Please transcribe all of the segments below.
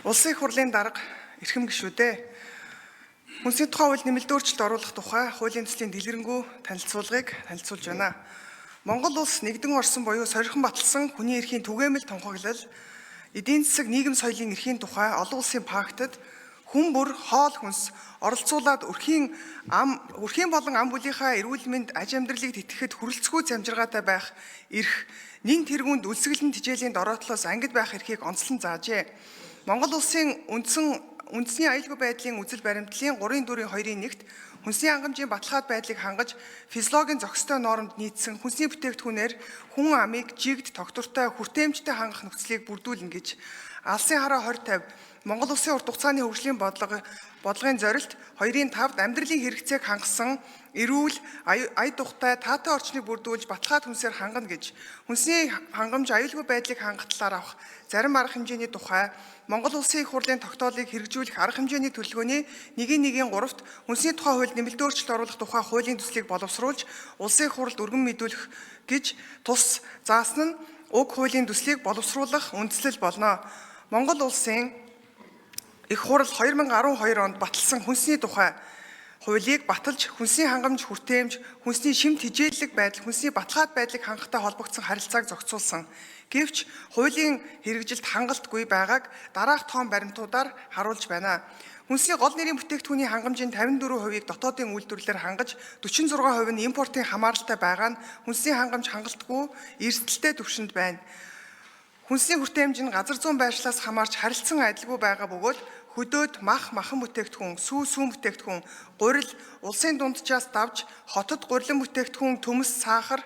Улсын их хурлын дарга эрхэм гишүүдээ, Хүнсний тухай хууль нэмэлт өөрчлөлт оруулах тухай хуулийн төслийн дэлгэрэнгүй танилцуулгыг танилцуулж байна. Монгол улс нэгдэн орсон буюу сорилхон баталсан хүний эрхийн түгээмэл тунхаглал, эдийн засаг нийгэм соёлын эрхийн тухай олон улсын пактад хүн бүр хоол хүнс оролцуулаад өрхийн ам өрхийн болон ам бүлийнхаа эрүүл мэнд аж амьдралыг тэтгэхэд хүрэлцэхүй замжиргаатай байх эрх, нэн тэргуунд өлсгөлэн тижээлийн дороотлоос ангид байх эрхийг онцлон заажээ. Монгол улсын үндсэн үндэсний аюулгүй байдлын үзэл баримтлалын 3-ын 4-ийн 2-ын 1-т хүнсний хангамжийн баталгаад байдлыг хангаж физиологийн зохистой нормонд нийцсэн хүнсний бүтээгдэхүүнээр хүн амыг жигд тогтвортой хүртээмжтэй хангах нөхцөлийг бүрдүүлнэ гэж алсын хараа 2050 Монгол улсын урт хугацааны хөгжлийн бодлогын зорилт 2-ын 5-д амьдралын хэрэгцээг хангасан эрүүл ая тухтай таатай орчныг бүрдүүлж баталгаад хүнсээр хангана гэж хүнсний хангамж аюулгүй байдлыг хангах талаар авах зарим арга хэмжээний тухай Монгол Улсын их хурлын тогтоолыг хэрэгжүүлэх арга хэмжээний төлөвлөгөөний 1-1-ийн 3-т хүнсний тухай хуульд нэмэлт өөрчлөлт оруулах тухай хуулийн төслийг боловсруулж Улсын их хурлд өргөн мэдүүлэх гэж тус заасан нь уг хуулийн төслийг боловсруулах үндслэл болно. Монгол Улсын их хурл 2012 онд баталсан хүнсний тухай хуулийг баталж хүнсний хангамж хүртээмж, хүнсний шим тэжээллэг байдал, хүнсний баталгаад байдлыг хангахтай холбогдсон харилцааг зохицуулсан. Гэвч хуулийн хэрэгжилт хангалтгүй байгааг дараах тоон баримтуудаар харуулж байна. Хүнсний гол нэрийн бүтээгдэхүүний хангамжийн 54%-ийг дотоодын үйлдвэрлэлээр хангаж 46% нь импортын хамааралтай байгаа нь хүнсний хангамж хангалтгүй эрсдэлтэй түвшинд байна. Хүнсний хүртээмж нь газар зүүн байршлаас хамаарч харилцан адилгүй байгаа бөгөөд хөдөөд мах, махан бүтээгдэхүүн, сүү, сүүн бүтээгдэхүүн, гурил, улсын дунджаас давж хотод гурилан бүтээгдэхүүн, төмөс, сахар,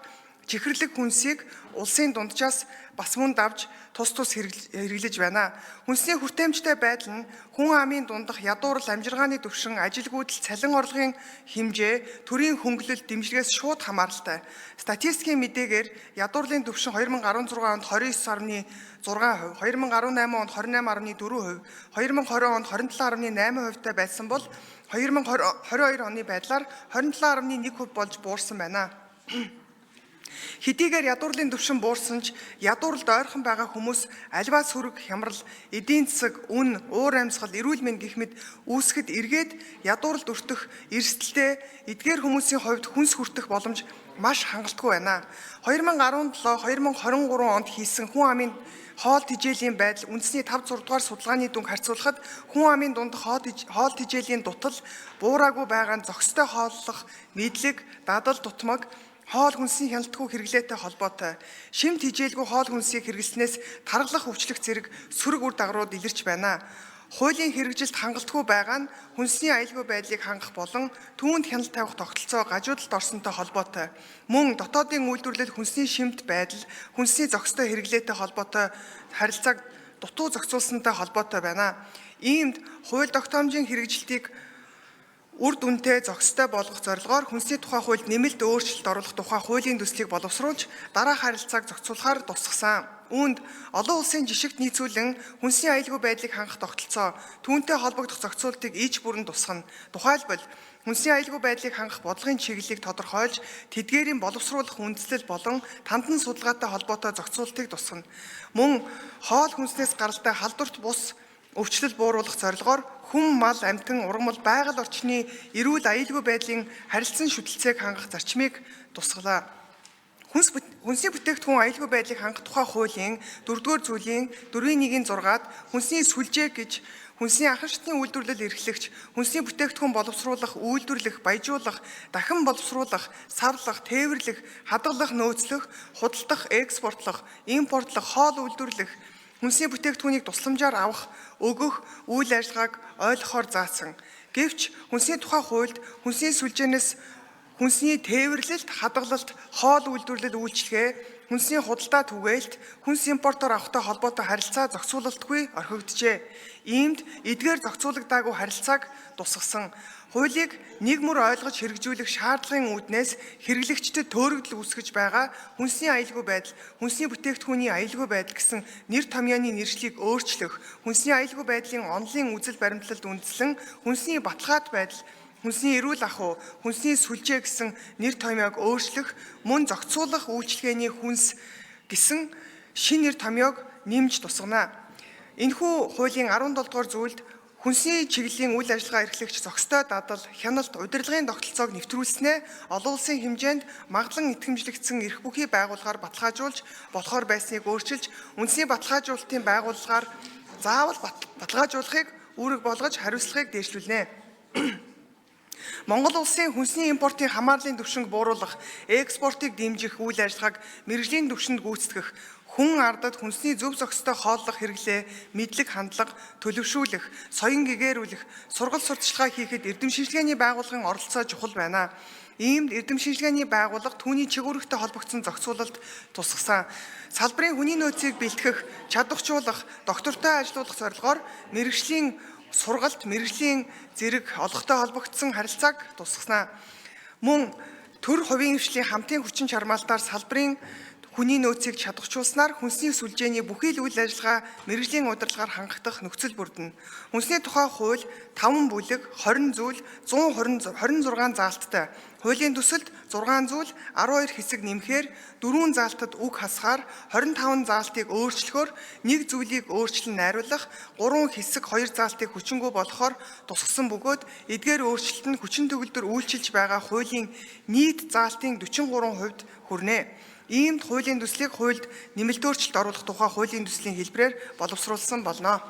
чихэрлэг хүнсийг улсын дунджаас бас мөн давж тус тус хэрэглэж байна. Хүнсний хүртээмжтэй байдал нь хүн амын дундах ядуурл, амжиргааны түвшин, ажилгүйдэл, цалин орлогын хэмжээ, төрийн хөнгөлөлт, дэмжлэгээс шууд хамааралтай. Статистикийн мэдээгээр ядуурлын түвшин 2016 онд 29.6%, 2018 онд 28.4%, 2020 онд 27.8%-тай байсан бол 2022 оны байдлаар 27.1% болж буурсан байна. Хэдийгээр ядуурлын түвшин буурсан ч ядуурлд ойрхон байгаа хүмүүс аливаа сөрөг хямрал, эдийн засаг, үн, уур амьсгал, эрүүл мэнд гэх мэт үүсгэд эргээд ядуурлд өртөх эрсдэлтэй эдгээр хүмүүсийн хувьд хүнс хүртэх боломж маш хангалтгүй байна. 2017 2023 онд хийсэн хүн амын хоол тэжээлийн байдал үндэсний 5 6 дугаар судалгааны дүнг харьцуулахад хүн амын дунд хоол тэжээлийн дутал буураагүй байгаа нь зохистой хооллох мэдлэг, дадал дутмаг, хоол хүнсийн хяналтгүй хэрэглээтэй холбоотой. Шим тэжээлгүй хоол хүнсийг хэрэглэснээс таргалах өвчлөх зэрэг сөрөг үр дагаврууд илэрч байна. Хуулийн хэрэгжилт хангалтгүй байгаа нь хүнсний аюулгүй байдлыг хангах болон түүнд хяналт тавих тогтолцоо гажуудалд орсонтой холбоотой. Мөн дотоодын үйлдвэрлэл хүнсний шимт байдал, хүнсний зохистой хэрэглээтэй холбоотой харилцааг дутуу зохицуулсантай холбоотой байна. Иймд хууль тогтоомжийн хэрэгжилтийг үр дүнтэй зохистой болгох зорилгоор хүнсний тухай хуульд нэмэлт өөрчлөлт оруулах тухай хуулийн төслийг боловсруулж дараах харилцааг зохицуулахаар тусгасан. Үүнд олон улсын жишгт нийцүүлэн хүнсний аюулгүй байдлыг хангах тогтолцоо, түүнтэй холбогдох зохицуултыг иж бүрэн тусгана. Тухайлбал хүнсний аюулгүй байдлыг хангах бодлогын чиглэлийг тодорхойлж тэдгээрийн боловсруулах үндслэл болон тандан судалгаатай холбоотой зохицуултыг тусгана. Мөн хоол хүнснээс гаралтай халдварт бус өвчлөл бууруулах зорилгоор хүн, мал, амьтан, ургамал, байгаль орчны эрүүл аюулгүй байдлын харилцан шүтэлцээг хангах зарчмыг тусгалаа. Хүнсний бүтээгдэхүүн аюулгүй байдлыг хангах тухай хуулийн 4-р зүйлийн 4-ийн 1-ийн 6-ад хүнсний сүлжээ гэж хүнсний анхан шатны үйлдвэрлэл эрхлэгч, хүнсний бүтээгдэхүүн боловсруулах, үйлдвэрлэх, баяжуулах, дахин боловсруулах, сарлах, тээвэрлэх, хадгалах, нөөцлөх, худалдах, экспортлох, импортлох, хоол үйлдвэрлэх, хүнсний бүтээгдэхүүнийг тусламжаар авах, өгөх үйл ажиллагааг ойлгохоор заасан. Гэвч хүнсний тухай хуульд хүнсний сүлжээнээс хүнсний тээвэрлэлт, хадгалалт, хоол үйлдвэрлэл үйлчилгээ, хүнсний худалдаа түгээлт, хүнс импортоор авахтай холбоотой харилцаа зохицуулалтгүй орхигджээ. Иймд эдгээр зохицуулагдаагүй харилцааг тусгасан. Хуулийг нэг мөр ойлгож хэрэгжүүлэх шаардлагын үүднээс хэрэглэгчдэд төөрөгдөл үүсгэж байгаа хүнсний аюулгүй байдал, хүнсний бүтээгдэхүүний аюулгүй байдал гэсэн нэр томьёоны нэршлийг өөрчлөх, хүнсний аюулгүй байдлын онолын үзэл баримтлалд үндэслэн хүнсний баталгаад байдал, хүнсний эрүүл ахуй, хүнсний сүлжээ гэсэн нэр томьёог өөрчлөх, мөн зохицуулах үйлчилгээний хүнс гэсэн шинэ нэр томьёог нэмж тусгана. Энэхүү хуулийн 17 дугаар зүйлд хүнсний чиглэлийн үйл ажиллагаа эрхлэгч зохистой дадал, хяналт, удирдлагын тогтолцоог нэвтрүүлснээр олон улсын хэмжээнд магадлан итгэмжлэгдсэн эрх бүхий байгууллагаар баталгаажуулж болохоор байсныг өөрчилж, үндэсний баталгаажуулалтын байгууллагаар заавал баталгаажуулахыг үүрэг болгож хариуцлагыг дээшлүүлнэ. Монгол улсын хүнсний импортын хамаарлын түвшинг бууруулах, экспортыг дэмжих үйл ажиллагааг мэргэжлийн түвшинд гүйцэтгэх, хүн ардад хүнсний зөв зохистой хооллох хэрэглээ, мэдлэг хандлага төлөвшүүлэх, соён гэгээрүүлэх, сургалт сурталчилгаа хийхэд эрдэм шинжилгээний байгууллагын оролцоо чухал байна. Иймд эрдэм шинжилгээний байгууллага түүний чиг үүрэгтэй холбогдсон зохицуулалт тусгасан. Салбарын хүний нөөцийг бэлтгэх, чадварчуулах, доктортой ажилуулах зорилгоор мэргэжлийн сургалт, мэргэжлийн зэрэг олгохтой холбогдсон харилцааг тусгаснаа. Мөн төр хувийн хвшлийн хамтын хүчин чармаалтаар салбарын хүний нөөцийг чадварчуулснаар хүнсний сүлжээний бүхий л үйл ажиллагаа мэргэжлийн удирдлагаар хангагдах нөхцөл бүрдэнэ. Хүнсний тухай хууль 5 бүлэг, 20 зүйл, 126 заалттай. Хуулийн төсөлд 6 зүйл, 12 хэсэг нэмэхээр 4 заалтад үг хасахаар, 25 заалтыг өөрчлөхөөр, нэг зүйлийг өөрчлөн найруулах, 3 хэсэг 2 заалтыг хүчингүй болгохоор тусгасан бөгөөд эдгээр өөрчлөлт нь хүчин төгөлдөр үйлчилж байгаа хуулийн нийт заалтын 43% хүрнэ. Иймд хуулийн төслийг хуульд нэмэлт өөрчлөлт оруулах тухай хуулийн төслийн хэлбэрээр боловсруулсан болно.